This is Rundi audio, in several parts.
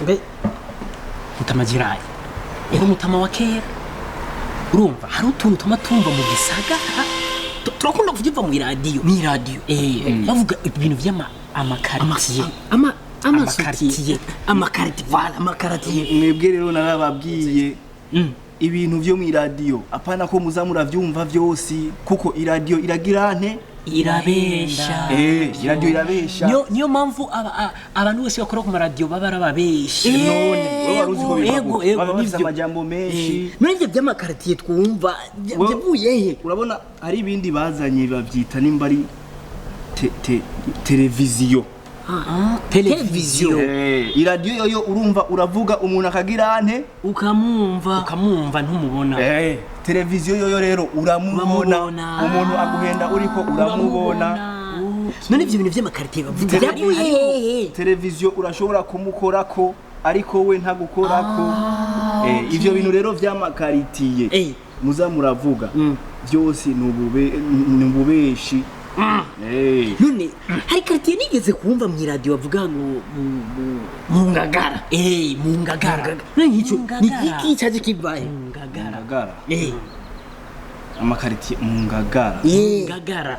Mbe Mutama Gerard, uri umutama wa kera, urumva hari utuntu tuma tumva mu gisagara, turakunda kuvyumva mu iradiyo, Ni radio. Bavuga ibintu vy'ama amakaritiye. Ama Amakartier. Amakartier, voilà, amakartier. Mwebwe rero narababwiye ibintu vyo mw'iradiyo, apana ko muza muravyumva vyose, kuko iradiyo iragira nte? Irabesha. Iradiyo irabesha. Niyo mpamvu abantu bose bakora ku maradiyo baba arababesha. None wowe wari uzi ko biva Ego, gute? ego, Baba bafise nivyo. amajambo menshi. None ivyo vy'amakartier twumva byavuye he? Urabona hari ibindi bazanye bavyita nimba ari televiziyo. Televiziyo. Iradiyo yoyo urumva uravuga umuntu akagira nte? Ukamumva. Ukamumva, ntumubona. Televiziyo yoyo rero uramubona. Uramubona. Umuntu aguhenda uriko uramubona. None ivyo bintu vy'amakartier bavuga byavuye hehe? Televiziyo urashobora kumukorako ariko we ntagukorako. Ivyo bintu rero vy'amakaritiye muza muravuga byose ni ububeshi. None hari quartier nigeze kumva mu iradiyo bavuga ngo mu Ngagara. Mu Ngagara. None nk'icyo Mu ni Ngagara. iki cyaje kivahe? Mu Ngagara. Ngagara. Amakaritiye mu Ngagara. Ngagara.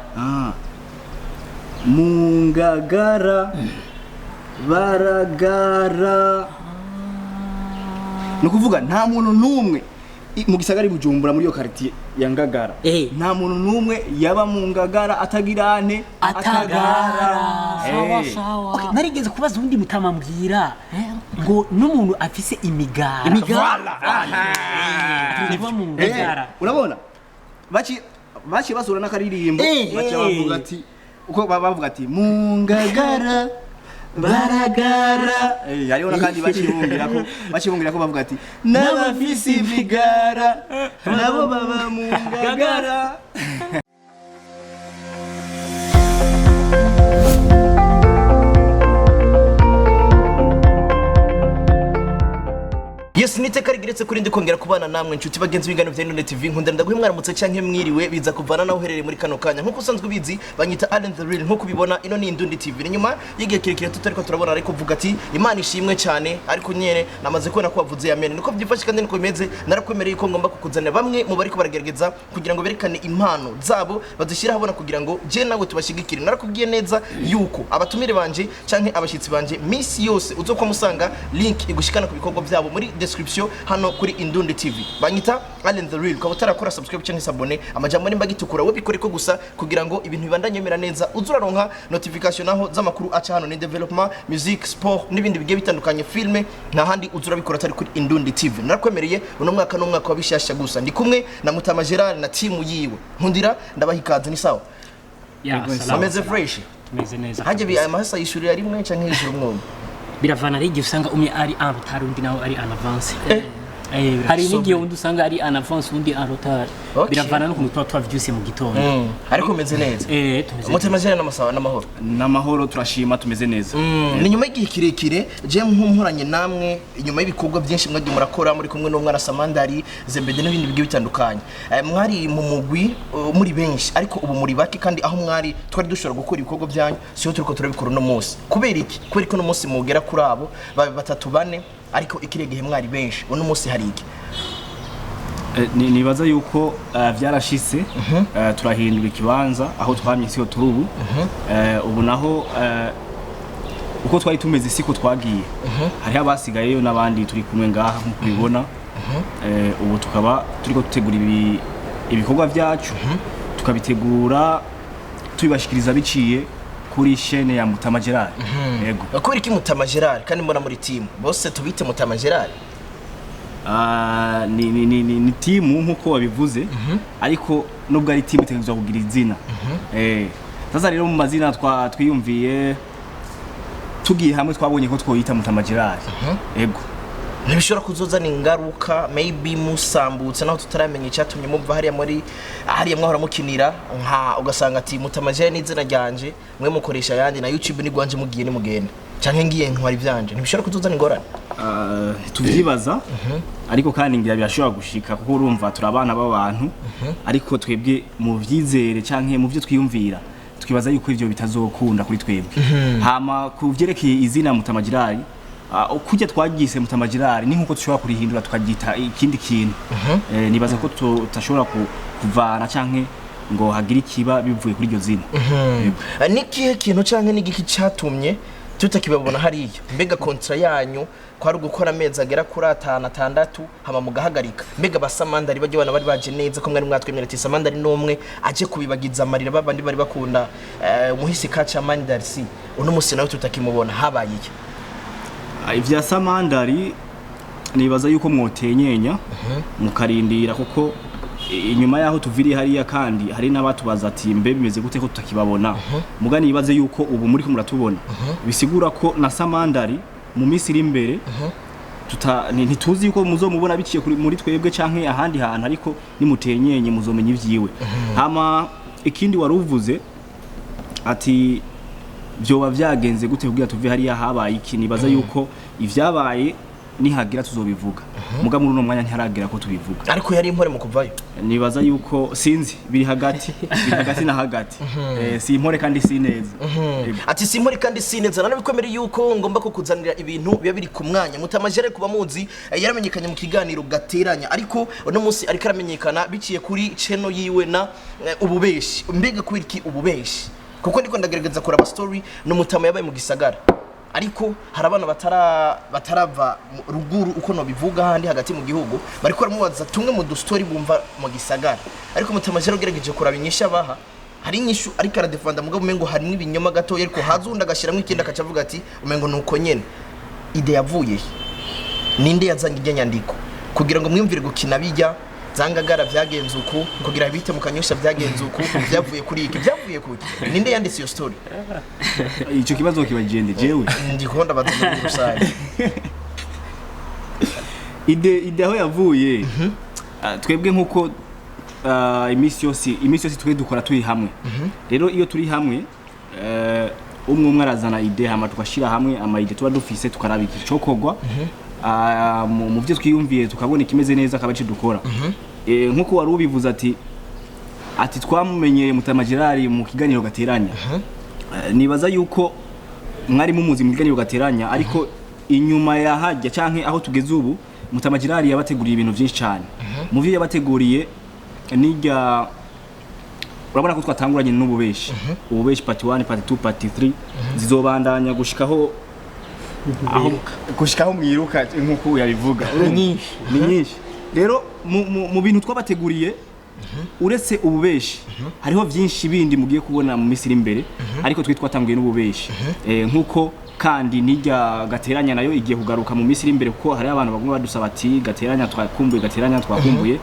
Mu Ngagara baragara, ni ukuvuga nta muntu n'umwe mu gisagara i Bujumbura muri iyo karitiye ya Ngagara, nta muntu n'umwe yaba mu Ngagara atagira ane? Atagara. Sawa sawa. Okay, narigeze kubaza uwundi mutama mbwira ngo n'umuntu afise imigara. Imigara. Niba mu Ngagara. Urabona baci baci basura n'akaririmbo, baca bavuga ati uko bavuga ati mu Ngagara baragara. Hariho n'akandi bacibungira ko bavuga ati n'abafise imigara nabo baba mu Ngagara. Yes, niteka rigeretse kuri ndi kongera kubana namwe inshuti bagenzi b'ingano vya None TV. Nkunda ndaguhe mwaramutse canke mwiriwe, biza kuvana naho uherereye muri kano kanya. Nkuko usanzwe ubizi, banyita Allen the Real. Nkuko ubibona, ino ni Indundi TV. Ni nyuma y'igihe kirekire tutariko turabona, ariko vuga ati Imana ishimwe cyane, ariko nyene namaze kubona ko wavuze amen. Niko byifashe kandi niko bimeze. Narakwemereye ko ngomba kukuzanira bamwe mu bariko baragerageza kugira ngo berekane impano zabo, bazishyire ahabona kugira ngo je nawe tubashigikire. Narakubwiye neza yuko abatumire banje canke abashyitsi banje misi yose uzokwa musanga link igushikana ku bikorwa byabo muri description hano kuri Indundi TV. Banyita Allen the Real. Ukaba utarakora subscribe canke s'abonner, amajambo nimba gitukura we bikore ko gusa kugira ngo ibintu bibandanye bimera neza, uzuraronka notification naho z'amakuru aca hano, ni development, music, sport n'ibindi bigiye bitandukanye, filme, nta handi uzurabikora atari kuri Indundi TV. Narakwemereye uno mwaka n'umwaka wa bishasha gusa. Ndi kumwe na Mutama Gerard na timu yiwe. Nkundira ndabaha ikaze, ni sawa? Ya, salama. Ameze fresh? Tumeze neza. Hajye bi aya mahasa yishurira rimwe canke yishura umwumwe? Biravana, ari igihe usanga umwe ari en retard, undi nawe ari en avance. Hari n'igihe undi usanga ari en avance, undi en retard. Biravana n'ukuntu tuba twavyuse mu gitondo. Ariko umeze neza? Tumeze. Mutama Gerard, n'amasawa n'amahoro? N'amahoro, turashima, tumeze neza. Ni nyuma y'igihe kirekire je nkumporanye namwe, inyuma y'ibikorwa byinshi mwagiye murakora muri kumwe n'umwana Samandari Zebede n'ibindi bigiye bitandukanye. Mwari mu mugwi muri benshi, ariko ubu muri bake, kandi aho mwari twari dushobora gukora ibikorwa byanyu siho turiko turabikora uno munsi. Kubera iki? Kubera ko uno munsi mugera kuri abo batatu bane, ariko ikiriya gihe mwari benshi. Uno munsi hari iki? Nibaza yuko vyarashitse, turahindura ikibanza. Aho twamye siho turi ubu. Ubu naho uko twari tumeze siko twagiye, hariho abasigayeyo n'abandi turi kumwe ngaha nk'uko ubibona. Ubu tukaba turiko dutegura ibikorwa vyacu, tukabitegura tubibashikiriza biciye kuri chaîne ya Mutama Gerard. Yego. Kubera iki Mutama Gerard kandi mbona muri team bose tubite Mutama Gerard? Ni timu nkuko wabivuze, ariko nubwo ari timu itegerezwa kugira izina. Sasa rero mu mazina twiyumviye tugiye hamwe, twabonye ko twoyita Mutama Gerard. Yego. Ntibishobora kuzozana ingaruka maybe musambutse, naho tutaramenya icyatumye muva hariya muri hariya mwahora mukinira, nka ugasanga ati Mutama Gerard ni izina ryanje, mwe mukoresha ayandi, na YouTube ni gwanje, mugiye ni mugenda canke ngiye ntwara ivyanje, ntibishobora kuzozana ingorane? Ntituvyibaza, ariko kandi ngira birashobora gushika, kuko urumva turi abana b'abantu. Ariko twebwe mu vyizere canke mu vyo twiyumvira, twibaza yuko ivyo bitazokunda kuri twebwe. Hama ku vyerekeye izina Mutama Gerard, Kujya twagise Mutama Gerard ni nkuko dushobora kurihindura tukaryita ikindi kintu. Nibaza ko tutashobora kuvana canke ngo hagire ikiba bivuye kuri iryo zina. Yego. Ni ikihe kintu canke n'igiki catumye tutakibabona hariya? Mbega contrat yanyu kwari ugukora amezi agera kuri atanu, atandatu, hama mugahagarika? Mbega basamandari bajya bana bari baje neza, ko mwari mwatwemera ati Samandari n'umwe aje kubibagiza amarira babandi bari bakunda umuhisi Kaca Mandarsi, uno musi nawe tutakimubona, habaye iki? Ivya Samandari nibaza yuko mwotenyenya mukarindira, kuko inyuma yaho tuviriye hariya kandi hari n'abatubaza ati mbe bimeze gute ko tutakibabona? Muga nibaze yuko ubu muri ko muratubona, bisigura ko na Samandari mu minsi iri imbere ntituzi yuko muzomubona biciye muri twebwe canke ahandi hantu, ariko nimutenyenye muzomenya ivyiwe. Hama ikindi wari uvuze ati vyoba vyagenze gute kugira tuve hariya, habaye iki? Nibaza yuko ivyabaye nihagira tuzobivuga, muga muri uno mwanya ntiharagera ko tubivuga. Ariko yari impore mu kuvayo? Nibaza yuko sinzi, biri hagati na hagati. Si impore kandi si neza. Yego. Ati si impore kandi si neza. Nanabikwemere yuko ngomba kukuzanira ibintu biba biri ku mwanya. Mutama Gerard, kuba muzi, yaramenyekanye mu kiganiro Gateranya, ariko uno munsi ariko aramenyekana biciye kuri channel yiwe na Ububeshi. Mbega kubera iki Ububeshi? Kuko ndiko ndagerageza kuraba story, ni umutama yabaye mu gisagara, ariko hari abana batarava ruguru, uko nobivuga, handi hagati mu gihugu, bariko baramubaza tumwe mu dustori bumva mu gisagara. Ariko Mutama Gerard, ugerageje kuraba inyishu abaha, hari inyishu ariko aradefanda, mugabo umengo harimo ibinyoma gatoya, ariko haza undi agashyiramo ikindi akaca avuga ati umengo nuko nyene. Idée yavuye he? Ninde yazanye ijya nyandiko kugira ngo mwiyumvire gukina bijya zangagara byagenze uku, kugira bite mu Kanyosha byagenze uku? Byavuye kuri iki? Byavuye kuki? Ninde yanditse iyo story? Ico kibazo kibagende jewe? Ndiko ndabaza muri rusange. Idée aho yavuye, twebwe nkuko iminsi yose twe dukora turi hamwe. Rero iyo turi hamwe, umwe umwe arazana idée, hama tugashira hamwe ama idées tuba dufise, tukaraba icokorwa. Mu byo twiyumviye tukabona ikimeze neza akaba ico dukora. Nkuko wari ubivuze ati twamumenyeye Mutama Gerard mu kiganiro Gateranya. Nibaza yuko mwari mumuzi mu kiganiro Gateranya, ariko inyuma ya hajya canke aho tugeze ubu, Mutama Gerard yabateguriye ibintu byinshi cyane. Mu byo yabateguriye nijya urabona ko twatanguranye n'Ububeshi, Ububeshi part 1, part 2, part 3 zizobandanya gushikaho aho gushikaho mwiruka nkuko yabivuga. Ni nyinshi. Ni nyinshi. Rero mu bintu twabateguriye, uretse Ububeshi, hariho byinshi bindi mugiye kubona mu minsi iri imbere, ariko twe twatanguye n'Ububeshi. Nkuko kandi nijya Gateranya nayo igiye kugaruka mu minsi iri imbere, kuko hari abantu baguma badusaba ati Gateranya twakumbuye, Gateranya twakumbuye.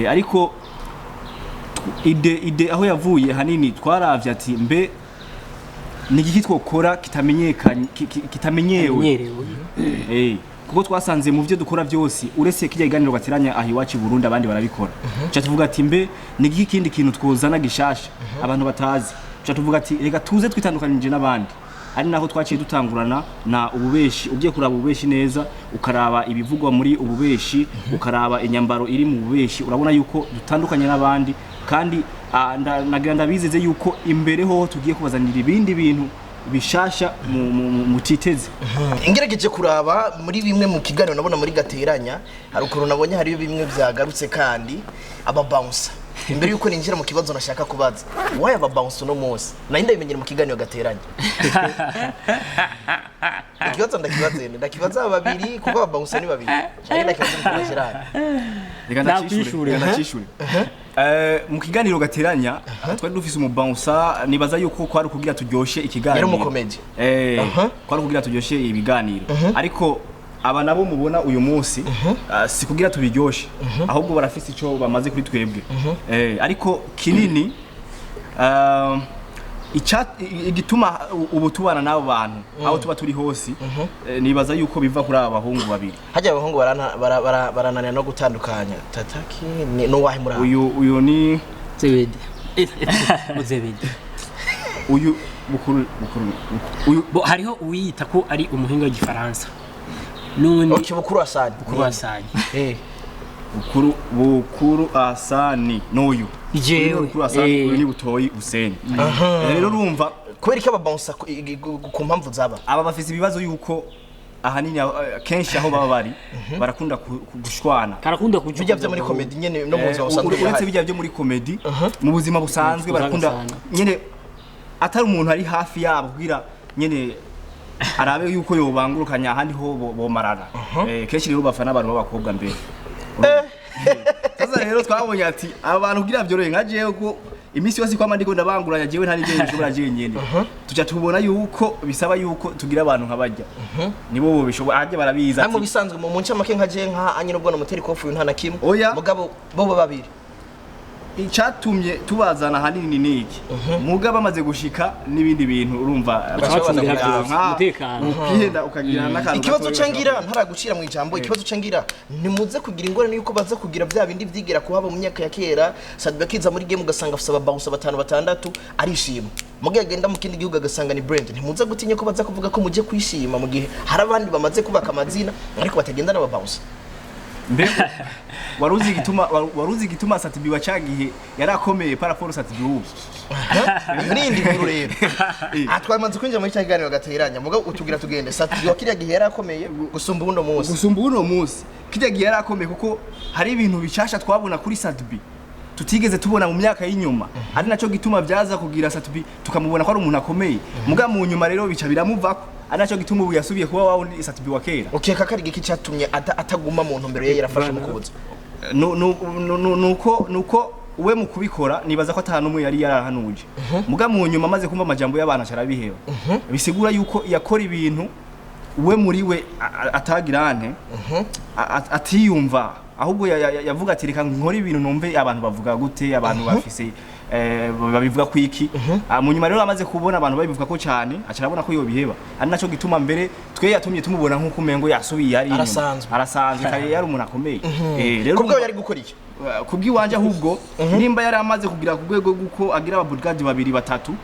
Ariko idée aho yavuye hanini, twaravye ati mbe ni igiki twokora kitamenyekanye, kitamenyewe? Amenyerewe. Kuko twasanze mu byo dukora byose, uretse kijya kiganiro Gateranya, aho iwacu i Burundi abandi barabikora. Cha tuvuga ati mbe ni igiki kindi kintu twozana gishasha abantu batazi? Cha tuvuga ati reka tuze twitandukanije n'abandi, ari naho twaciye dutangurana na Ububeshi. Ugiye kuraba Ububeshi neza, ukaraba ibivugwa muri Ububeshi, ukaraba inyambaro iri mu Bubeshi, urabona yuko dutandukanye n'abandi. Kandi nagira ndabizeze yuko imbere hoho tugiye kubazanira ibindi bintu bishasha mutiteze. Ngerageje kuraba muri bimwe mu kiganiro nabona muri Gateranya, hari ukuntu nabonye hariyo bimwe byagarutse kandi aba bouncer. Imbere yuko ninjira mu kibazo nashaka kubaza, why aba bouncer uno munsi? Nari ndabimenyera mu kiganiro Gateranya. Ikibazo ndakibaze, ndakibaza aba babiri, kuko aba bouncer ni babiri. Nari ndakibaza mu Gerard. Reka ndacishure. Nakwishure. Reka ndacishure. Mu kiganiro Gateranya twari dufise umubouncer, nibaza yuko kwari kugira turyoshe ikiganiro. Yari umukomedi. Kwari kugira turyoshe ibiganiro, ariko aba nabo mubona uyu munsi, si kugira tubiryoshe, ahubwo barafise ico bamaze kuri twebwe. Ariko kinini, igituma ubu tubana n'abo bantu aho tuba turi hose, nibaza yuko biva kuri aba bahungu babiri. Hajya abahungu barananira no gutandukanya. Tataki ni nuwahe muri abo? Uyu ni Zebedi. Uzebedi. Uyu bukuru uyu. Bo hariho uwiyita ko ari umuhinga w'igifaransa. N'undi Okay, Bukuru Asani. Bukuru Asani. Bukuru Asani n'uyu. Jewe. Uyu ni Bukuru Asani. Uyu ni Butoyi Hussein. Rero urumva Kubera ko aba bouncer ku mpamvu zaba aba bafise ibibazo yuko Ahanini kenshi aho baba bari barakunda gushwana. Karakunda Bijya byo muri comedy nyene no mu buzima busanzwe Uretse birahari. bijya byo muri comedy, mu buzima busanzwe barakunda sana. Nyene atari umuntu ari hafi yabo kugira nyene arabe yuko yobangurukanya, ahandi ho bomarana. Kenshi rero bafana abantu b'abakobwa mbere. Sasa rero twabonye ati aba bantu kugira byorohe, nka jewe ko iminsi yose kwama ndiko ndabanguranya, jewe nta n'ibyo nshobora jewe nyene, tuca tubona yuko bisaba yuko tugira abantu nka barya, nibo bobishobora, hajya barabizi. Namwe Ati bisanzwe mu ncamake, nka je nka anye nubwo namutera ikofu nta na kimwe. Oya. Mugabo bo babiri Icatumye tubazana ahanini ni iki: muga bamaze gushika n'ibindi bintu, urumva, Bacungira bashobora byose, umutekano. Ukihenda ukagira n'akantu Ikibazo gatoya. cangira ntaragucira mu ijambo, ikibazo cangira nimuze kugira ingorane yuko baza kugira bya bindi vyigira kuhaba mu myaka ya kera. Sadba akiza muri game ugasanga afise ababawusa batanu batandatu, arishima. Mugihe agenda mu kindi gihugu agasanga ni brand. Ntimuze gutinya ko baza kuvuga ko muje kwishima mu gihe hari abandi bamaze kubaka amazina ariko batagenda n'ababawusa? Mbe waruzi igituma Sat-B wa cagihe yarakomeye par rapport Sat-B ubu? Nindi nkuru rero. Aha twamaze kwinjira muri cya kiganiro gateranya, mugabo utugira tugende. Sat-B wa kiriya gihe yarakomeye gusumba uno munsi? Gusumba uno munsi, kirya gihe yarakomeye kuko hari ibintu bishasha twabona kuri Sat-B tutigeze tubona mu myaka y'inyuma, ari naco gituma vyaza kugira Sat-B tukamubona ko ari umuntu akomeye. Muga mu nyuma rero bica biramuvako, ari naco gituma ubu yasubiye kuba wa wundi Sat-B wa kera. Ukeka ko ari igiki cyatumye ataguma mu ntumbero ye yarafashe mu kubuza? Nuko we mu kubikora nibaza ko atanu umwe yari yarahanuje. Muga mu nyuma amaze kumva amajambo y'abantu acarabiheba, bisigura yuko yakora ibintu we muri we atagira ante atiyumva, ahubwo yavuga ati reka nkore ibintu numve abantu bavuga gute, abantu bafise babivuga kwiki. Mu nyuma rero amaze kubona abantu babivuga ko cyane, acarabona ko yobiheba, ari naco gituma mbere twe yatumye tumubona nk'uko umengo yasubiye ari inyuma. Arasanzwe. Arasanzwe, kare yari umuntu akomeye. Rero Kubwo yari gukora iki? Kubw'iwanje ahubwo, nimba yari amaze kugira ku rwego rw'uko agira ababodyguard babiri batatu,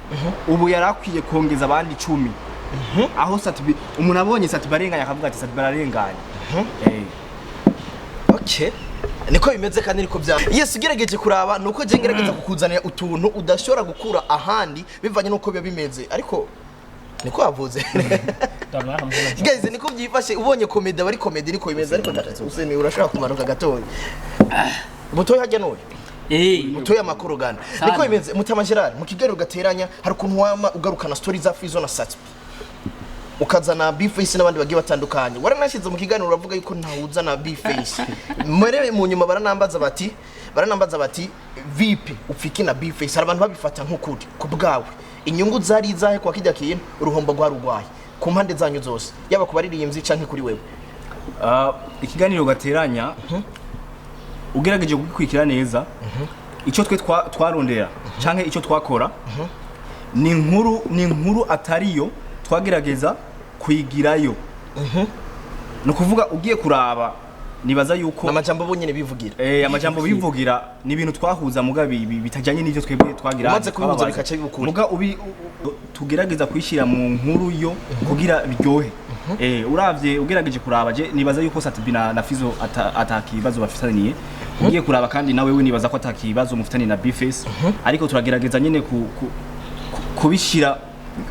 ubu yari akwiye kongeza abandi 10, aho Sat-B umuntu abonye Sat-B arenganye akavuga ati Sat-B ararenganye. Okay, niko bimeze kandi niko bya yes. Ugerageje kuraba nuko je ngerageza kukuzanira utuntu udashobora gukura ahandi bivanye nuko biba bimeze, ariko niko wavuze. Guys, niko byifashe. Ubonye comedy aba ari comedy, niko bimeze. Ariko useni urashobora kumanuka gatoya, mutoya hajya n'uyu mutoya amakuru gana. Sana. Niko bimeze. Mutama Gerard, mu kiganiro gateranya hari ukuntu wama ugarukana story za Fizo na Sat-B, ukazana B-Face n'abandi bagiye batandukanye. Waranashyize mu kiganiro uravuga yuko ntawuzana B-Face mere mu nyuma baranambaza bati vipi upfiki na B-Face? Hari abantu babifata nk'ukuri. Ku bwawe inyungu zari izahe kwa kijya kintu? Uruhombo rwari urwaye ku mpande zanyu zose, yaba ku baririmbyi canke kuri wewe? Ikiganiro gateranya ugerageje kugikurikira neza, icyo twe twarondera canke icyo twakora ni inkuru atariyo twagerageza kuyigirayo. Ni ukuvuga ugiye kuraba, nibaza yuko Amajambo bo nyene bivugira. Amajambo bivugira ni ibintu twahuza muga bitajanye n'ivyo twebwe twagira. Umaze kubihuza twababaza. Bikaca biba ukuri. Muga ubi tugerageza kwishyira mu nkuru yo kugira biryohe. Uravye ugerageje kuraba, je nibaza yuko Sat-B na Fizo atakibazo bafitaniye. Ugiye kuraba kandi nawe we nibaza ko atakibazo mufitaniye na B-Face, ariko turagerageza nyene kubishira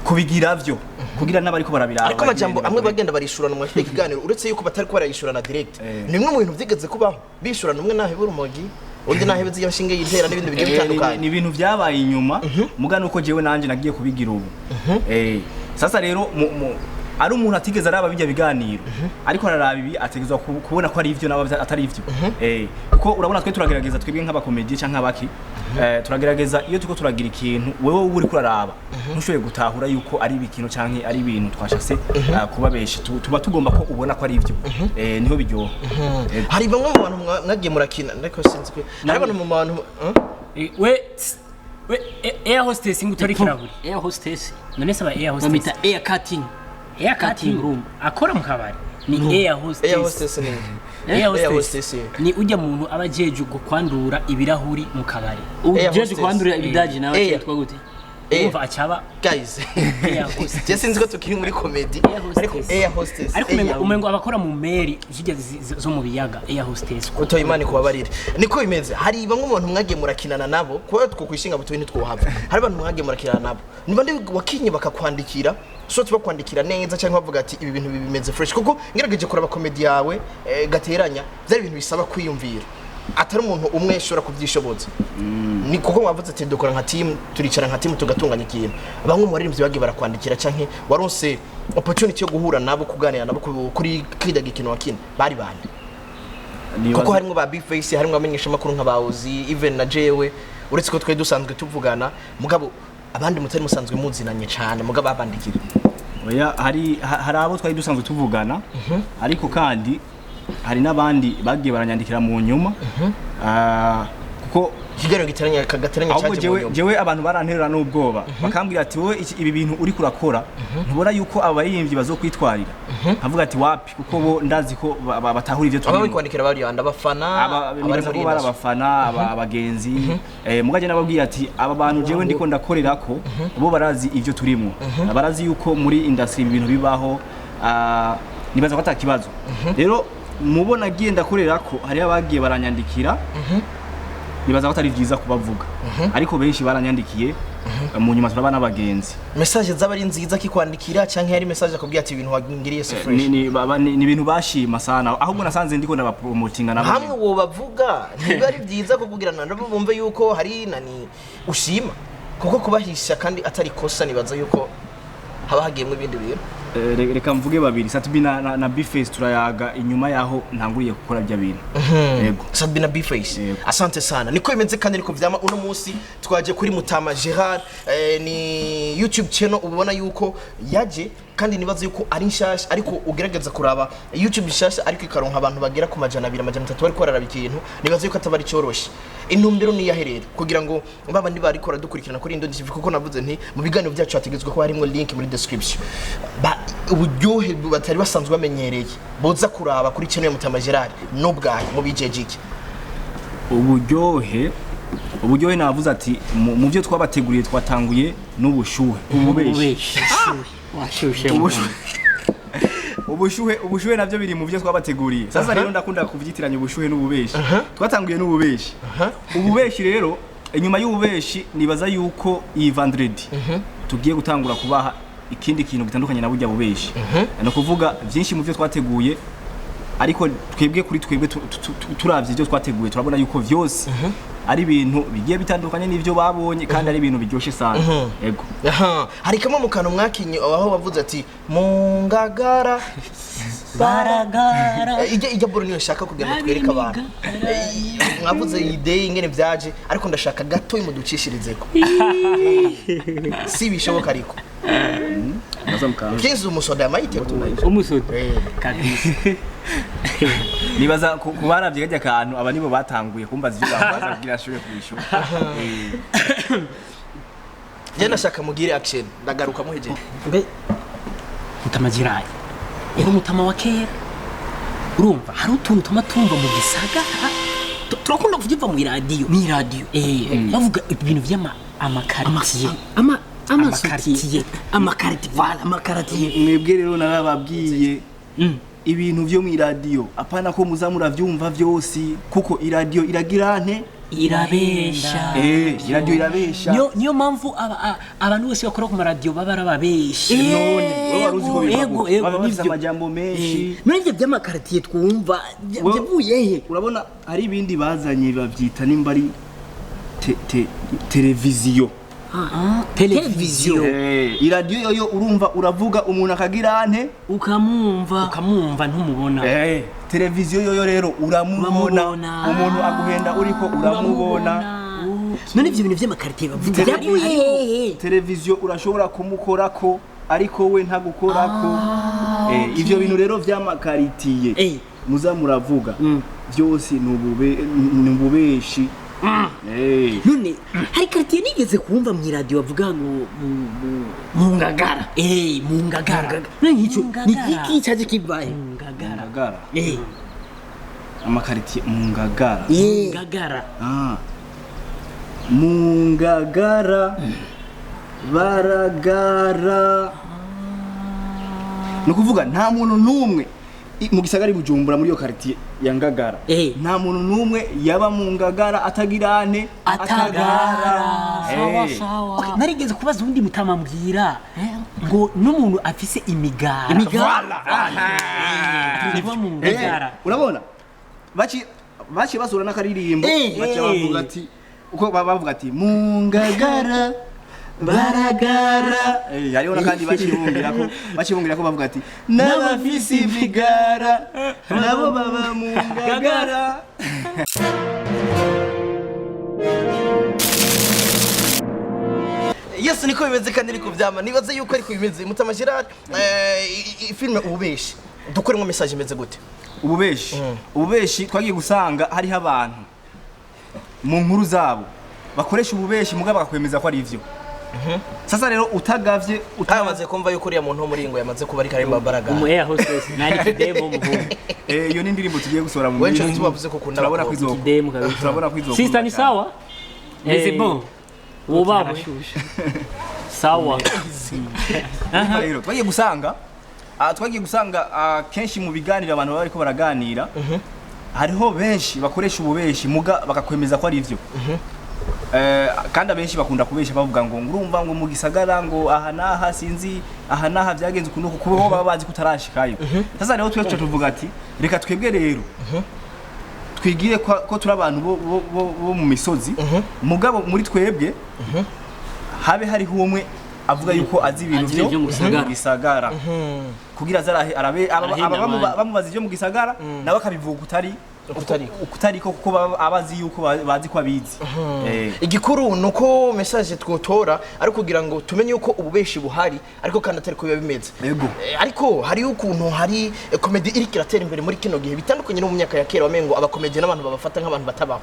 kubigira vyo kugira n'abariko barabiraba. Ariko amajambo bagende amwe bakore. Bagenda barishurana mu kino kiganiro, uretse yuko batari ko barayishurana direct. Ni bimwe mu bintu byigeze kubaho bishurana, umwe nahebe urumogi, undi nahebe z'iyo nshinge yitera n'ibindi bigiye bitandukanye. Ni ibintu vyabaye inyuma, muga nuko jewe nanje nagiye kubigira ubu. Sasa rero ari umuntu atigeze araba bijya biganiro ariko araraba ibi, ategezwa kubona ko ari ivyo nabo atari ivyo. Kuko urabona twe turagerageza, twebwe nk'abakomedi canke nk'abaki, turagerageza iyo turiko turagira ikintu, wewe uba uriko uraraba ntushoboye gutahura yuko ari ibikino canke ari ibintu twashase kubabesha. Tuba tugomba ko ubona ko ari ivyo. Niho biryoha. Hari bamwe mu bantu mwagiye murakina, ariko sinzi ko hari abantu mu bantu? We tss, we air hostess ngo utore ikirahuri. Air hostess. None se aba air hostess Bamita air cutting. Air cutting room. Akora mu kabari ni air hostess. Air hostess ni Air Air hostess hostess. Ni ujya muntu aba ajejwe kwandura ibirahuri mu kabari. Air Ujeje hostess. kwandurira ibidaji nawe Air. cyitwa gute? Urumva acaba Guys, Air hostess. je sinzi ko tukiri muri comedy, Air hostess. ariko air hostess. Ariko umengo abakora mu meri zijya zo mu biyaga, air hostess. Utoye, Imana ikubabarire, niko bimeze. Hari bamwe mu bantu mwagiye murakinana nabo, kuba twokwishinga butoye ntitwohava. Hari abantu mwagiye murakinana nabo, niba ndi wakinye bakakwandikira, so bakwandikira neza cyangwa bavuga ati ibi bintu bimeze fresh? Kuko ngerageje kuraba comedy yawe, gateranya, byari ibintu bisaba kwiyumvira, atari umuntu umwe ushobora kubyishoboza. Ni kuko mwavuze ati dukora nka team, turicara nka team tugatunganya ikintu. Bamwe mu baririmbyi bagiye barakwandikira, canke waronse opportunity yo guhura nabo, kuganira nabo kuri kirya gikino wakina, bari bande? Kuko harimo ba Big Face, harimo abamenyesha makuru nka bawuzi, even na jewe, uretse ko twari dusanzwe tuvugana, mugabo abandi mutari musanzwe muzinanye cyane, mugabo babandikira. Oya, hari abo twari dusanzwe tuvugana, ariko kandi hari n'abandi bagiye baranyandikira mu nyuma. Kuko ikiganiro giteranya kagateranya ahubwo cyaje mu jewe nyuma. Jewe abantu baranterera n'ubwoba, bakambwira ati wowe ibi bintu uri kurakora, ntubona yuko abaririmbyi bazokwitwarira? Nkavuga ati wapi, kuko bo ndazi ko batahura ivyo Aba turimo. bari kwandikira bari anda abafana, abari nibaza muri ko bari industry. abafana, abagenzi. Mugaje nababwiye ati aba bantu jewe ndiko ndakorera ko bo barazi ivyo turimo, barazi yuko muri industry ibi bintu bibaho. Nibaza ko atakibazo. Rero mubona agiye ndakorera ko hariho abagiye baranyandikira, nibaza ko atari vyiza kubavuga, ariko benshi baranyandikiye, mu nyuma turaba n'abagenzi. Message zaba ari nziza kikwandikira, canke yari message akubwira ati ibintu wangiriye si fresh? Ni ibintu bashima sana, ahubwo nasanze ndiko ndabapromotinga nabo. Hamwe wobavuga ntibiba ari byiza kukugira nabo bumve yuko hari nani ushima, kuko kubahisha kandi atari kosa, nibaza yuko haba hagiyemwo ibindi bintu. Reka mvuge babiri, Sat-B na B-Face, turayaga inyuma yaho ntanguriye gukora bya bintu. Yego. Sat-B na B-Face. Yego. Asante sana, niko bimeze kandi niko vyama. Uno munsi twaje kuri Mutama Gerard, ni YouTube channel ubona yuko yaje, kandi nibaza yuko ari nshasha, ariko ugerageza kuraba YouTube nshasha ariko ikaronka abantu bagera ku 200, 300 bariko bararaba ikintu, nibaza yuko ataba ari cyoroshe. Intumbero ni iyahe rero, kugira ngo baba ndi bariko dukurikirana kuri Indundi TV? Kuko navuze nti mu biganiro byacu hategetswe ko harimo link muri description. Ba uburyohe batari basanzwe bamenyereye boza kuraba kuri channel ya Mutama Gerard n'ubwahe mu bijeje iki? Uburyohe navuze ati mu byo twabateguriye twatanguye n'ubushuhe, ububeshi. Washushe. Ubushuhe navyo biri mu byo twabateguriye. Sasa rero ndakunda kuvyitiranya ubushuhe n'ububeshi. Twatanguye n'ububeshi. Ububeshi rero, inyuma y'ububeshi, nibaza yuko iyi vendredi tugiye gutangura kubaha ikindi kintu gitandukanye na burya bubeshi. Ni ukuvuga byinshi mu byo twateguye, ariko twebwe kuri twebwe turavye ibyo twateguye, turabona yuko vyose ari ibintu bigiye bitandukanye n'ivyo babonye, kandi ari ibintu biryoshe sana. Yego. Aha, hari kamwe mu kantu mwakinye aho wavuze ati mu Ngagara Baragara. Ijya boro niyo nshaka kugira ngo twereke abantu. Mwavuze idée ingene vyaje, ariko ndashaka gato muducishirizeko, si bishoboka ariko. Kenzi umusoda yamayiteguye. Umusoda kabisa. Nibaza ku baravye karya kantu, aba nibo batanguye kumbaza ivyo bambaza kugira ashobore kubishura. Je ndashaka mugire action, ndagaruka muhejeje. Mbe Mutama Gerard yari umutama wa kera. Urumva hari utuntu tuma tumva mu gisagara, turakunda kuvyumva mu iradiyo, mu iradiyo. Bavuga ibintu vy'ama amakaritiye. Ama amakaritiye. amakaritiye. Amakaritiye, voilà, amakaritiye. Mwebwe rero narababwiye ibintu vyo mw'iradiyo, apana ko muza muravyumva vyose, kuko iradiyo iragira nte? Irabesha. Iradiyo irabesha. Niyo mpamvu abantu bose bakora ku maradiyo baba ari ababeshi. None wowe wari uzi ko biva Ego, gute? ego, Baba bafise nivyo. amajambo menshi. None ivyo by'amakaritiye twumva byavuye he? Urabona hari ibindi bazanye bavyita nimba ari televiziyo. Televiziyo. Iradiyo yoyo urumva uravuga umuntu akagira nte? Ukamwumva. Ukamwumva, ntumubona. Televiziyo yoyo rero uramubona. Uramubona. Umuntu aguhenda uriko uramubona. None ivyo bintu vy'amakaritiye bavuga byavuye hehe? Televiziyo urashobora kumukorako, ariko we ntagukorako. Ivyo bintu rero vy'amakaritiye muza muravuga byose ni ububeshi. None hari karitiye nigeze kumva mu iradiyo bavuga ngo mu Ngagara. Mu Ngagara. None nk'icyo Mu ni Ngagara. iki cyaje kivahe? Mu Ngagara. Ngagara. Amakaritiye mu Ngagara. Mu Ngagara. Ah. Mu Ngagara. Baragara. Ni ukuvuga nta muntu n'umwe mu gisagara i Bujumbura, muri iyo quartier ya Ngagara, nta muntu n'umwe yaba mu Ngagara atagirane? Atagara. Sawa sawa. Okay, narigeze kubaza uwundi mutama, mbwira ngo n'umuntu afise imigara. Imigara. Kuba mu Ngagara. Urabona baci baci basura n'akaririmbo, baca bavuga ati, uko bavuga ati mu Ngagara baragara. Hariho n'akandi bacibungira ko bavuga ati n'abafise imigara nabo baba mu Ngagara. Yes, niko bimeze kandi niko vyama. Nibaze yuko ariko bimeze. Mutama Gerard, filme Ububeshi dukoremo message imeze gute? Ububeshi twagiye gusanga hariho abantu mu nkuru zabo bakoresha ububeshi, mugabo bakakwemeza ko ari ivyo. Sasa rero utagavye Utamaze kumva yuko uriya muntu wo muri ngo yamaze kuba ariko arimo baragara. Umu air hostess nari kidemo umuhungu. Iyo ni indirimbo tugiye gusohora mu Wenshi minsi. tubavuze ko ukunda Turabona ko abakobwa. Kidemo kabisa. Turabona ko izokunda Sister, ni cyane. sawa. Mais bon. Wubahwe. Sawa. Urumva rero twagiye gusanga kenshi mu biganiro abantu baba bariko baraganira, hariho benshi bakoresha ububeshi muga bakakwemeza ko ari ivyo. Kandi abenshi bakunda kubesha bavuga ngo ngurumva ngo mu gisagara ngo aha n'aha, sinzi aha n'aha byagenze ukuntu, kuko bo baba bazi ko utarashikayo. Sasa rero twe tuca tuvuga ati reka twebwe rero twigire ko turi abantu bo mu misozi, mugabo muri twebwe habe hariho umwe avuga yuko azi ibintu Azi ibintu byo vyo mu gisagara. mu gisagara, kugira aze arabe Arahenda abandi. bamubaza ibyo mu gisagara, nawe akabivuga utari Ukutariko. Ukutariko, kuko baba abazi yuko bazi ko abizi. Igikuru ni uko message twotora ari kugira ngo tumenye yuko ububeshi buhari, ariko kandi atari ko biba bimeze. Yego. Ariko hariyo ukuntu hari komedi iriko iratera imbere muri kino gihe, bitandukanye no mu myaka ya kera, wamengo abakomedi n'abantu babafata nk'abantu batabaho,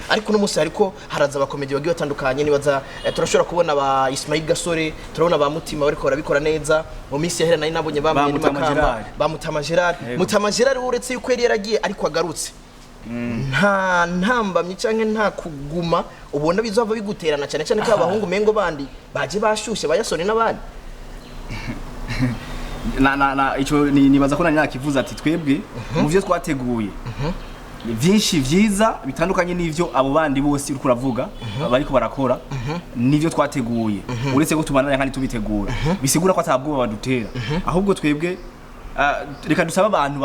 ariko uno munsi hariko haraza abakomedi bagiye batandukanye. Nibaza turashobora kubona ba Ismail Gasore, turabona ba Mutima bariko barabikora neza. Mu minsi yahera nari nabonye bamenye Ba Mutama Makamba, Gerard. ba Mutama Gerard. Yego. Mutama Gerard we, uretse yuko yari yaragiye ariko agarutse, nta ntambamyi canke nta kuguma ubona bizova biguterana, cyane cyane ko abahungu mengo bandi baje bashushe, bayasone n'abandi? Na ico nibaza ko nari nakivuze ati twebwe mu vyo twateguye ni vyinshi vyiza bitandukanye n'ivyo abo bandi bose uriko uravuga bariko barakora. N'ivyo twateguye, uretse ko tubandanya kandi tubitegura, bisigura ko atabwoba badutera. Ahubwo twebwe reka dusabe abantu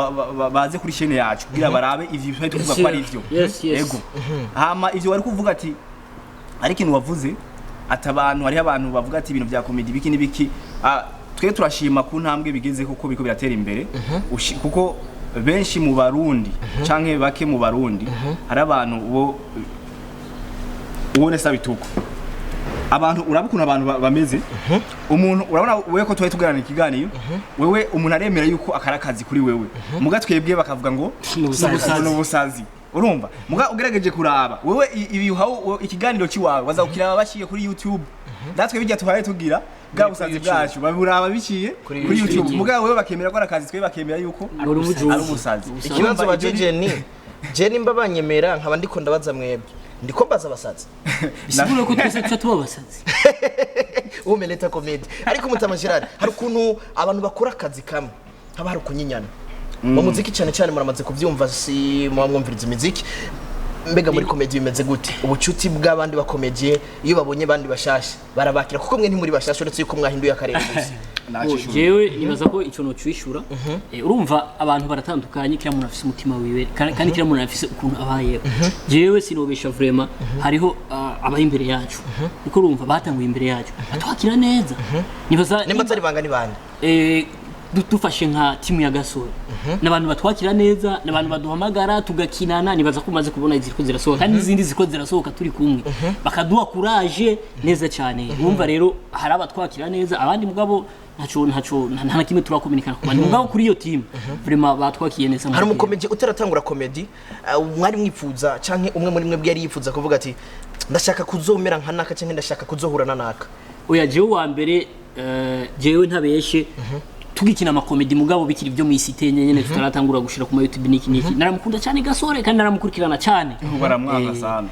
baze kuri chaîne yacu kugira barabe ivyo twari tuvuga ko ari ivyo. Yes. Ego. Hama ivyo wari kuvuga ati ari ikintu wavuze ati abantu, hariho abantu bavuga ati ibintu bya komedi biki n'ibiki. Twe turashima ku ntambwe bigeze, kuko biriko biratera imbere. Kuko benshi mu Barundi canke bake mu Barundi, hari abantu bo ubone sabituko abantu, uraba ukuntu abantu bameze. Umuntu urabona wewe ko twari tuganira ikiganiro, wewe umuntu aremera yuko akara akazi kuri wewe, muga twebwe bakavuga ngo Ni ubusazi. Ni ubusazi. Urumva muga ugerageje kuraba wewe ibi uhawe ikiganiro ciwawe, baza kukiraba baciye kuri YouTube. Natwe bijya tuhaye tugira bwa busazi bwacu, baburaba biciye Kuri kuri YouTube. YouTube, muga wewe bakemera ko ari akazi, twe bakemera yuko Ari umujuju. ari ubusazi. Ikibazo Urumva ibyo bajeje ni je nimba banyemera nkaba ndiko ndabaza mwebwe, ndiko mbaza abasazi. Bisigura ko twese tuca tuba abasazi. Umeleta comedy. Ariko Mutama Gerard, hari ukuntu abantu bakora akazi kamwe haba hari ukunyinyana mu muziki cyane cyane, muramaze kubyumva, si muba mwumviriza imiziki? Mbega muri komedi bimeze gute? Ubucuti bw'abandi bakomediye, iyo babonye bandi bashasha barabakira? Kuko mwe ntimuri bashasha, uretse yuko mwahinduye akarere gusa. Nacishura. Jewe nibaza ko ico nocwishura. Urumva abantu baratandukanye, kila muntu afise umutima wiwe kandi kila muntu afise ukuntu abayeho. Jewe sinobesha, vraiment hariho abari imbere yacu, kuko urumva batanguye imbere yacu, batwakira neza. Nibaza Nimba atari banga, ni bande? Dufashe nka timu ya Gasore, n'abantu batwakira neza, n'abantu baduhamagara tugakinana. Nibaza ko umaze kubona iziriko zirasohoka kandi n'izindi ziriko zirasohoka turi kumwe, bakaduha courage neza cyane. Urumva rero hari abatwakira neza, abandi mugabo ntaco nta na kimwe turakominikana ku bandi. Mugabo kuri iyo team vraiment batwakiye neza. Hari umukomedi utaratangura komedi mwari mwifuza, canke umwe muri mwe yari yifuza kuvuga ati ndashaka kuzomera nka naka, canke ndashaka kuzohura na naka? Oya, jewe wa mbere, jewe ntabeshe, tugikina amakomedi mugabo bikiri byo mu isite nyene, tutaratangura gushira ku ma YouTube niki niki, naramukunda cyane Gasore kandi naramukurikirana cyane. Baramwanga sana.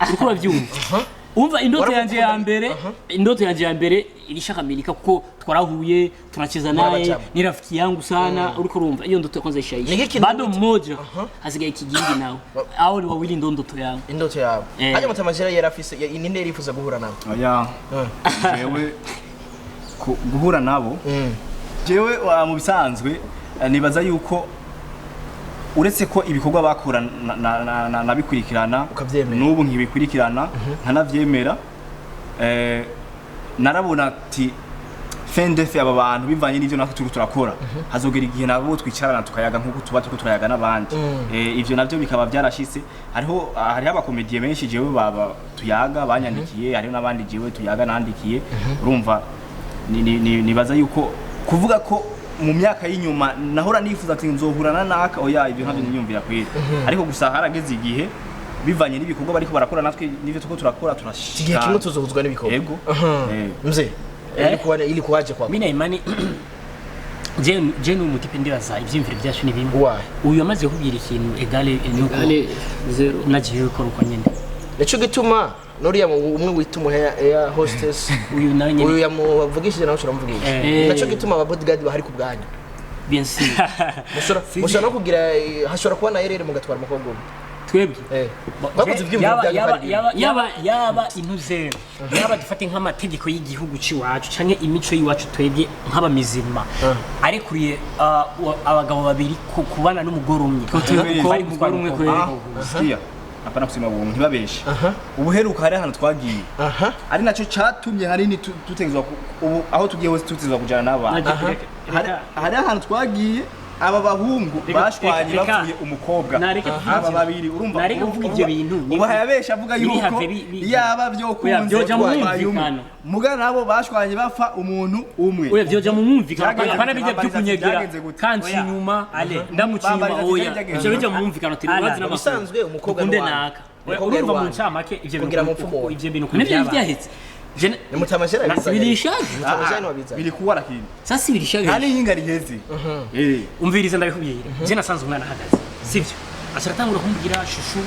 Uriko urabyumva? Umva, indoto yanje ya Waramukunda- mbere, indoto yanje ya mbere ilishakamilika kuko twarahuye, tunacheza naye, Murabajama. ni rafiki yangu sana. Uriko urumva, iyo ndoto kwanza Ni ishaisha, hiki bado ndoto- mmoja hasigaye kigingi nawe au ni wawili, ndo ndoto yangu. Indoto yawe. Eh. Hajya mutamajera yari afise ninde yari yifuza guhura nawe? Oya, jewe guhura nabo, jewe mu bisanzwe nibaza yuko uretse ko ibikorwa bakora nabikurikirana, Ukavyemera. n'ubu nkibikurikirana nkanavyemera, narabona ati fin de aba bantu bivanye n'ivyo natwe turiko turakora, hazogera igihe nabo twicarana tukayaga nk'uko tuba turiko turayaga n'abandi. Ivyo navyo bikaba byarashitse. Hariho abakomediye benshi jewe baba tuyaga banyandikiye, hariho n'abandi jewe tuyaga nandikiye. Urumva, nibaza yuko kuvuga ko mu myaka y'inyuma nahora nifuza ati nzohurana naka, oya, ibyo ntabyo niyumvira kweri. Ariko gusa harageze igihe bivanye n'ibikorwa bariko barakora natwe n'ivyo turiko turakora, turashika Igihe kimwe tuzohuzwa n'ibikorwa. Yego. Mzee, ilikuwaje kwako? Mimi na imani je ni umutipe, ndibaza ivyiyumviro byacu ni bimwe. Why? Uyu amaze kubwira ikintu égale nuko Égale zéro. Nagiye gukora uko nyene. Nico gituma nuriya umwe wita umu air hostess, Uyu nawe nyene. uyu yamuvugishije nawe uramuvugishije. Naco gituma aba bodyguard bahari ku bwanyu. Bien sûr. Mushobora no kugira hashobora kuba na erere mugatwara umukobwa umwe. Twebwe Bakoze ivyiyumviro yaba byanyu yaba bari bimwe. yaba intuze yaba dufate nk'amategeko y'igihugu c'iwacu canke imico y'iwacu, twebwe nk'abamizima arekuriye abagabo babiri kubana n'umugore umwe. Bari gutwara umugore umwe umukobwa. kweli. Ah, sikia, hapana kusema uongo, ntibabeshe. Ubuheruka hari ahantu twagiye, ari naco catumye hanini tutegerezwa ubu aho tugiye hose tutegerezwa kujana n'abantu. Hari ahantu twagiye, aba bahungu bashwanye, bapfuye umukobwa, Nareke kuvuga aba babiri, urumva. Nareke kuvuga ivyo bintu. Ubu hayabesha avuga yuko Nibihave yaba Oya, vyokunze vyoja mu batwaye umwe. mwumvikano. Muga nabo bashwanye bapfa umuntu umwe. Oya, vyoja mu mwumvikano. Byagenze Apana gute? bijya Bambariza ati by'ukunyegera byagenze gute? kanci Oya. inyuma, Ale. ndamuca inyuma. Bambariza ati Oya, byagenze ivyo gute? bija mu mwumvikano ati Ala. urazi n'amakuru. Ubusanzwe umukobwa Dukunde ni uwanyu. naka. Umukobwa Urumva, mu yari ncamake ivyo Kugira bintu mupfu umuntu. ivyo bintu Nivyo byabaye. vyahetse. Ni mutamajera yabizanye. Birishaje. Mutamajera ni wabizanye. Biri kuwa lakini Sasa birishaje. nta n'iyinga riheze. Umviriza, ndabikubwira, je nasanze umwana ahagaze, sivyo, aca aratangura kumbwira chouchou.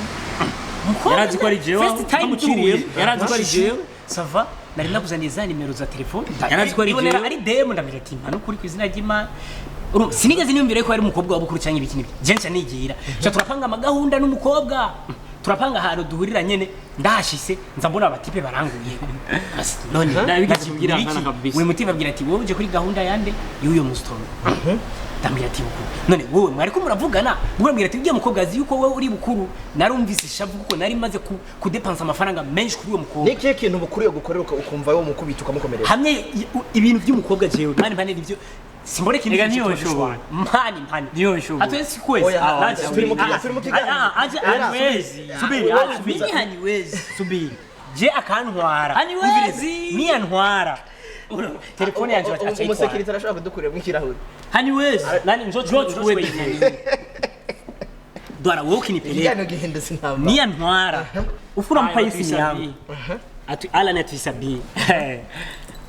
Umukobwa Yarazi ko ari jewe, first time amuciriye. duhuye. Yarazi ko ari jewe. Ça va, nari nakuzaniye za nimero za telefone. Yarazi ko ari Ibonera jewe. ari DM. Ndamira ati mpa nukuri ku izina ry'Imana. Urumva, sinigeze niyumvira ko ari umukobwa wa bukuru cyangwa ibiki n'ibiki. Je nca nigira, nca turapanga amagahunda n'umukobwa, turapanga ahantu duhurira nyene. Ndahashise nza mbona abatipe baranguye. None Nabigeze kubwira iki? nkana kabisa. Uyu mutipe abwira ati wowe uje kuri gahunda yande y'uyo musitoro. Ndambwira ati bukuru, none wowe mwariko muravugana? Bukuru ambwira ati ujya mukobwa azi yuko wowe uri bukuru. Narumvise ishavu kuko nari maze kudepansa amafaranga menshi kuri uwo mukobwa. Ni ikihe kintu bukuru yo gukorera ukumva wowe umukubita ukamukomeretsa? Hamwe ibintu by'umukobwa, jewe mani mpane nibyo simbone ikintu Ega cyitwa ntiyobishobora. dushwana. Mpani mpane Ntiyobishobora. Atwese kwezi. Oya, Naje turi mu kiganiro. Aje Oya, anwezi subiri, Oya, ah, subiri. Mimi haniwezi. Subiri, je akantwara. Haniwezi. Umviriza, niyantwara telefone yanjye acayitwara. Umusekirite arashobora kudukurira ikirahuri. Haniwezi. Nani njo George njo wewe. Dwara wowe ukinipeleka. Ikiganiro gihindutse intambara. Niyantwara ufura mpa isi yangu. Atu Alan atuisabii.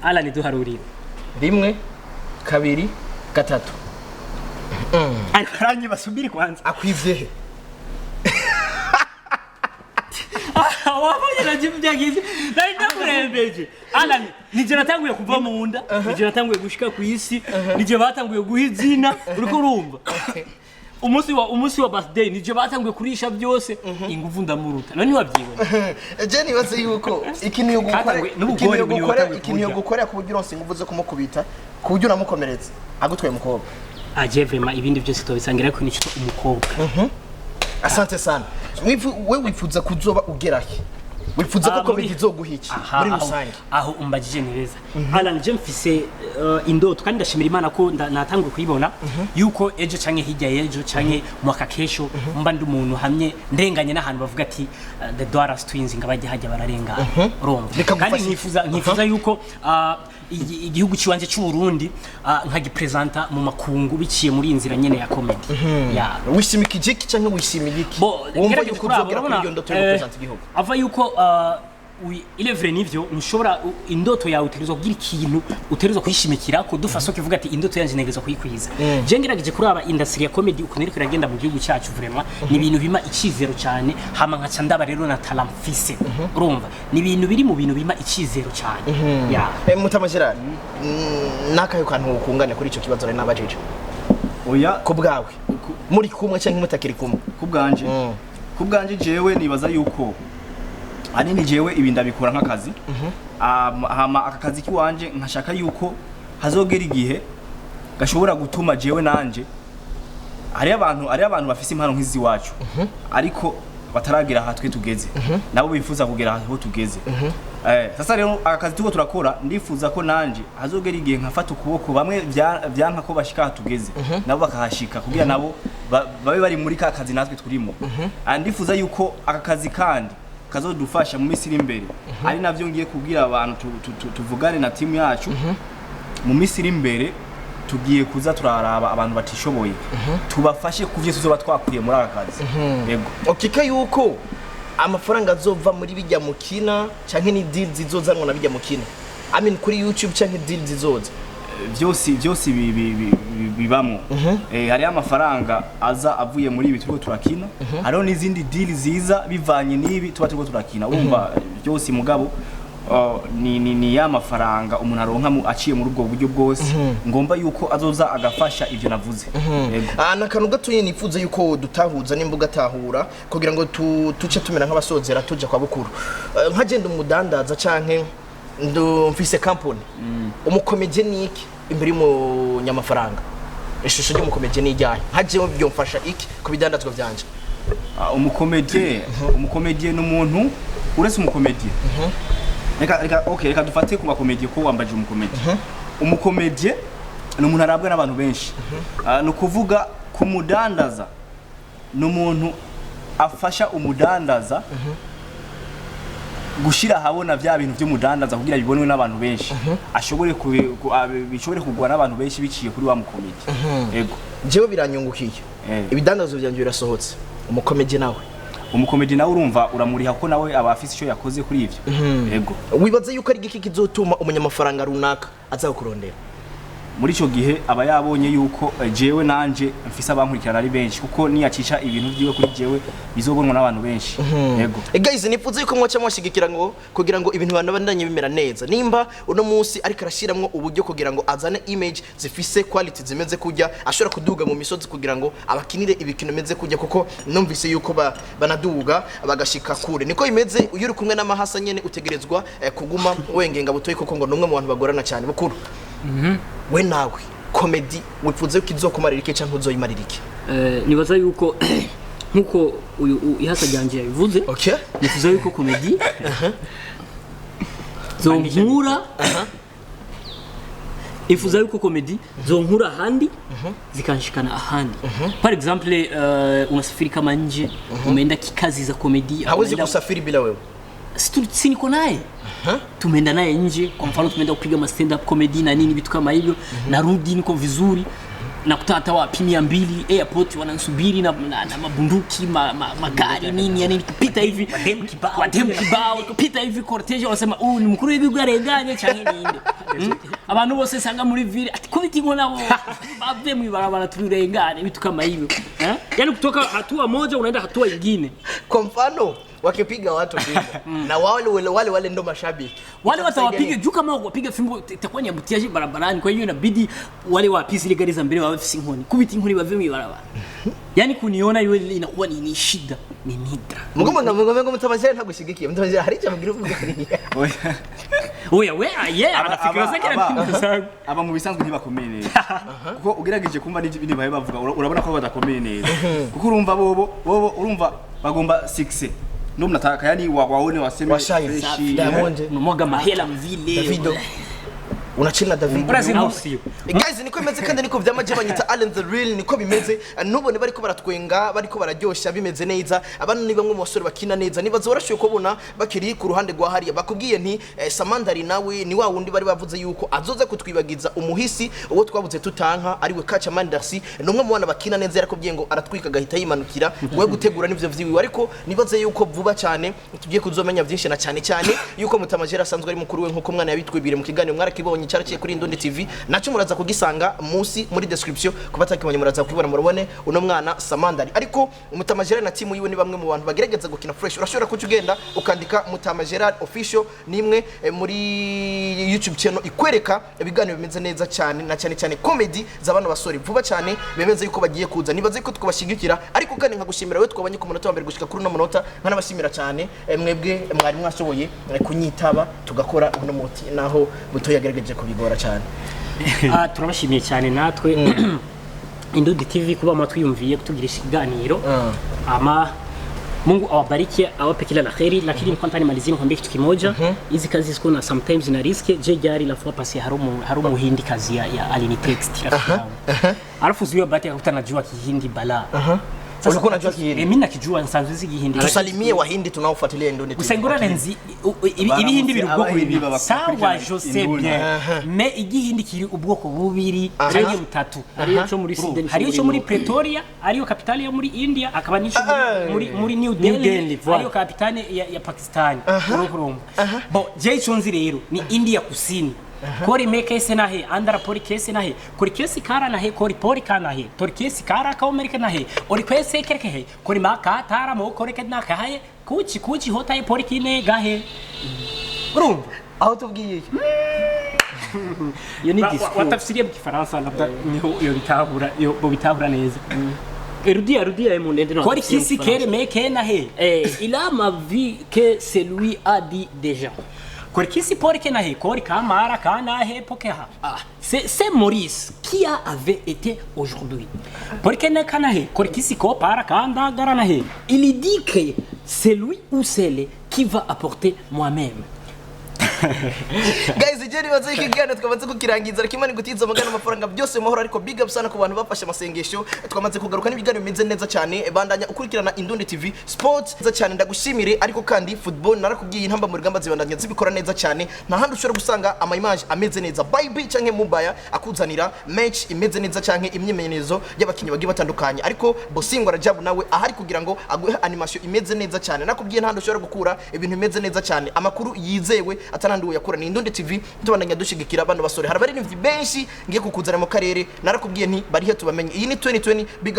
Alan duharurira. Rimwe, kabiri, gatatu. Aranyi basubiri kwanza. Akwivye he? Wabonye na jibu byagize, nari ndamurembeje. Alan, nije natanguye kuva mu nda, nije natanguye gushika ku isi, nije batanguye guha izina. Uriko urumva, umunsi wa birthday nije batanguye kurisha byose, inguvu ndamuruta. None wabyibona? Je nibaze yuko ikintu yo gukora Katanguye- n'ubugore ikintu yo buri gukora watanguye ikintu yo kuburya. gukora ku buryo uronse inguvu zo kumukubita, ku buryo unamukomeretsa agutwaye umukobwa. Aje vraiment ibindi byose tubisangira ariko nicyo umukobwa. Asante sana. We wifuza kuzoba ugera he? Wifuza ko Ah, comedy izoguha iki Aha, muri aho- rusange? Aho umbagije neza Alan, je mfise indoto kandi ndashimira Imana ko natanguye kuyibona yuko ejo canke hirya y'ejo canke mwaka kesho mba ndi umuntu hamwe ndenganye n'ahantu bavuga ati the Dwaras Twins nga bajya hajya bararengana, urumva. Bikagufasha Kandi iki? nkifuza yuko igihugu ciwanje c'u Burundi nkagipresenta mu makungu biciye muri iyi nzira nyene ya comedy ya. Wishimika igiki canke wishimiye iki? Bo Wumva ngerageje yuko kuraba, uzogera kuri urabona, iyo ndoto yo gupresenta igihugu? Ava yuko Il est vrai nivyo ntushobora indoto yawe utegerezwa kugira ikintu utegerezwa kuyishimikirako dufashe kivuga ati indoto yanje ntegerezwa kuyikwiza. Je ngerageje kuraba industry ya comedy ukuntu iriko iragenda mu gihugu cyacu, vraiment ni ibintu bima icizero cyane. Hama nkaca ndaba rero na talent mfise, urumva ni ibintu biri mu bintu bima icizero cyane ya. Mutama Gerard, nakahe kantu ukungane kuri ico kibazo nari nabajije? Oya. Ku bwawe, muri kumwe canke mutakiri kumwe? Kubwanje, kubwanje jewe nibaza yuko ahanini jewe ibi ndabikora nk'akazi. Hama aka kazi kiwanje nkashaka yuko hazogera igihe gashobora gutuma jewe nanje hariyo abantu bafise impano nk'izi iwacu ariko bataragera aha twe tugeze, nabo bifuza kugera aho tugeze. Sasa rero aka kazi turiko turakora, ndifuza ko nanje hazogera igihe nkafata ukuboko bamwe vyanka ko bashika aha tugeze, nabo bakahashika kugira nabo babe bari muri ka kazi natwe turimo. Ndifuza yuko aka kazi kandi kazodufasha mu minsi iri imbere, ari navyo ngiye kubwira abantu tuvugane na timu yacu. Mu minsi iri imbere tugiye kuza turaraba abantu batishoboye, tubafashe ku vyo tuzoba twakwiye muri aka kazi. Yego. Ukeka yuko amafaranga azova muri bijya mukina canke ni deal zizozanwa na bijya mukina, I mean kuri YouTube, canke deal zizoza? Byose bibamwo. Hariho amafaranga aza avuye muri ibi turiko turakina, hariho n'izindi deal ziza bivanye n'ibi tuba turiko turakina. Urumva byose mugabo ni ya mafaranga umuntu aronka aciye muri ubwo buryo bwose, ngomba yuko azoza agafasha ivyo navuze. Yego. Ah, nakantu gatoye nifuza yuko dutahuza nimba ugatahura kugira ngo tuce tumera nk'abasozera tuja kwa bukuru. Nkagenda umudandaza canke mfise company, umukomedie ni iki imbere y'umunyamafaranga? Ishusho ry'umukomedie ni ijyahe? Nka jewe byomfasha iki ku bidandazwa vyanje? Ah, umukomedie ni umuntu, uretse umukomedie, reka okay, reka dufate ku bakomedie ko wambaje umukomedie. Umukomedie ni umuntu arabwa n'abantu benshi. Ah, ni ukuvuga kumudandaza ni umuntu afasha umudandaza gushira ahabona vya bintu vy'umudandaza kugira bibonwe n'abantu benshi, ashobore bishobore kugwa n'abantu benshi biciye kuri wa mukomedie. Yego. Jewe biranyungukiye, ibidandazwa vyanje birasohotse. Umukomedie nawe? Umukomedi nawe urumva uramuriha ko nawe aba afise icyo yakoze kuri ivyo. Yego. Wibaza yuko ari igiki kizotuma umunyamafaranga runaka aza kukurondera? Muri ico gihe aba yabonye yuko jewe nanje mfise abankurikirana ari benshi, kuko niyacisha ibintu vyiwe kuri jewe bizobonwa n'abantu benshi. Yego. Guys, nifuza yuko mwaca mwashigikira ngo kugira ngo ibintu banabandanye bimera neza. Nimba uno munsi ariko arashiramwo uburyo kugira ngo azane image zifise quality zimeze kujya, ashobora kuduga mu misozi kugira ngo abakinire ibikino bimeze kujya, kuko numvise yuko banaduga bagashika kure. Niko bimeze iyo uri kumwe n'amahasa nyene, utegerezwa kuguma wengenga butoyi, kuko ngo numwe mu bantu bagorana cyane. Bukuru, we nawe comedy wifuza yuko izokumarira iki canke uzoyimarira iki? Nibaza yuko nkuko uyu ihasa ryanje yabivuze, nifuza yuko comedy zonkura, ifuza yuko comedy zonkura ahandi zikanshikana ahandi. Par exemple, unasafiri kama nje, umeenda kikazi za comedy, Hawezi kusafiri bila wewe. Si niko naye, tumeenda naye nje. Kwa mfano tumeenda kupiga ma stand up comedy na nini, vitu kama hivyo. Narudi niko vizuri, nakuta hata wapi 200 airport wanansubiri na mabunduki, magari nini, yani nikipita hivi Wademu kibao. Wademu kibao, kupita hivi cortege wanasema huyu ni mkuru w'igihugu arenganye canke ninde? Abantu bose sanga muri ville ati kubita inkona bo bave mw'ibarabara turengane, vitu kama hivyo, eh? Yani kutoka hatua moja unaenda hatua ingine. Kwa mfano wakipiga watu fimbo na wale wale ndo mashabiki, Wale itakusaidia watawapiga nini? juu kama wapiga fimbo itakuwa ni embouteillage barabarani. Kwa hiyo inabidi wale wapi zile gari za mbele wawe bafise inkoni, kubita inkoni bave mw'ibarabara. Yani kuniona iwe inakuwa ni shida, ni nidra. Mugo ngo mutamazira ntagushigikiye. Mutamazira hari icyo amubwira uvuga hariya. Oya we ye anafikira zake na kintu zangu. Aba mu bisanzwe ntibakomeye neza, kuko ugerageje kumva n'ibyo ibindi bahe bavuga, urabona ko badakomeye neza, kuko urumva bobo urumva bagomba 6 ndio mnataka yani waone waseme Washine. fresh. Diamond. Unamwaga mahela mvile. Davido. Unachili na David. Urazi Au nko sio? Guys, niko bimeze kandi niko vyamaje. Banyita Allen the Real, niko bimeze. Nubone bariko baratwenga, bariko bararyosha, bimeze neza. Abana ni bamwe mu basore bakina neza. Nibaza warashoboye kubona bakiri ku ruhande rwa hariya. Bakubwiye nti Samandari nawe ni wa wundi bari bavuze yuko azoza kutwibagiza umuhisi uwo twabuze tutanka, ariwe Kacha Mandarsi. Ni umwe mu bana bakina neza. Yarakubwiye ngo aratwika agahita yimanukira. We gutegura nivyo vyiwiwe, ariko nibaze yuko vuba cyane tugiye kuzomenya byinshi, na cyane cyane yuko Mutamajera asanzwe ari mukuru we, nkuko mwana yabitwibire mu kiganiro mwarakibonye cyaraciye kuri Indundi TV. Nacyo muraza kugisanga munsi muri description. Kuba atakibonye muraza kukibona, murabone uno mwana Samandari. Ariko Mutamajera na timu yiwe ni bamwe mu bantu bagerageza gukina fresh. Urashobora kuca ugenda ukandika Mutamajera Official, nimwe muri YouTube channel ikwereka ibiganiro bimeze neza cyane, na cyane cyane comedy z'abana basore. Vuba cyane bemeze yuko bagiye kuza. Nibaze ko twabashyigikira. Ariko kandi nkagushimira we twabanye ku munota wa mbere gushika kuri uno munota, nkanabashimira cyane mwebwe mwari mwashoboye kunyitaba tugakora uno muti, naho buto yagerageje kubigora cyane. Ah, turabashimiye cyane natwe Indundi TV kuba mwatwiyumviye kutugirisha ikiganiro. Ama Mungu awabariki, awape kila la kheri. Lakini nilikuwa nataka nimalizie nikwambie kitu kimoja. Hizi kazi ziko na sometimes na risque. Je jari la fois passée hari umuhindi kazi ya alini text rafiki yangu, alafu ziwe bahati akakuta najua Kihindi bala. Sasa Ulikuwa unajua Kihindi? Eh, mimi nakijua, nsanzwe nzi Kihindi. Tusalimie Wahindi tunaofuatilia Indundi TV. Gusa ingorane nzi ibihindi biri ubwoko Abahindi bubiri. babakurikirana Sawa, je sais Indundi. bien, mais igihindi kiri ubwoko bubiri canke butatu. Hariyo ico muri Sydney n'ico Hariyo ico muri Nord. Pretoria, ariyo kapitale yo muri India, akaba n'ico muri New New Delhi, Delhi, voilà. ariyo kapitale ya Pakistan. Urumva? Bon, je ico nzi rero ni India kusini. Kori me kese nahe andra pori kese nahe kori kesi kara nahe kori pori ka nahe tori kesi kara ka Amerika nahe ori kese kerke he kori ma ka tara mo kori ke na kahe kuchi kuchi hota he pori kine gahe. Urumva? Aho tubwiye. Iyo ni discours. Watafsiriye mu Kifaransa, labda niho iyo bitahura, iyo bo bitahura neza. Rudia, rudia munende no. Kori kisi kere me ke nahe. Eh, il a ma vie que celui a dit déjà. Kori kisi pori ke nahe kori kamara ka nahe pokeha. Ah, c'est Maurice qui a avait été aujourd'hui. Pori ke ne kanahe kori kisi ko para kanda gara nahe. Il dit que c'est lui ou c'est qui va apporter moi-même. Guys, ije nibaze iki kiganiro twamaze kukirangiza, ariko Imana igutiza amagana, amafaranga, byose mu mahoro. Ariko big up sana ku bantu bafashe amasengesho. Twamaze kugaruka n'ibiganiro bimeze neza cyane. Bandanya ukurikirana Indundi TV Sports neza cyane, ndagushimire. Ariko kandi football narakubwiye, intamba mu rugamba zibandanya zibikora neza cyane. Nta handi ushobora gusanga ama image ameze neza. Bye canke Mubaya akuzanira match imeze neza canke imyimenyerezo y'abakinnyi bagiye batandukanye. Ariko Bosingwa Rajabu nawe ahari kugira ngo aguhe animation imeze neza cyane. Nakubwiye, nta handi ushobora gukura ibintu bimeze neza cyane, amakuru yizewe atanandi yakura, ni Indundi TV. Tubandanya dushigikira bano basore. Hari abaririmbyi benshi ngiye kukuzana mu karere, narakubwiye nti barihe tubamenye. Iyi ni 2020 big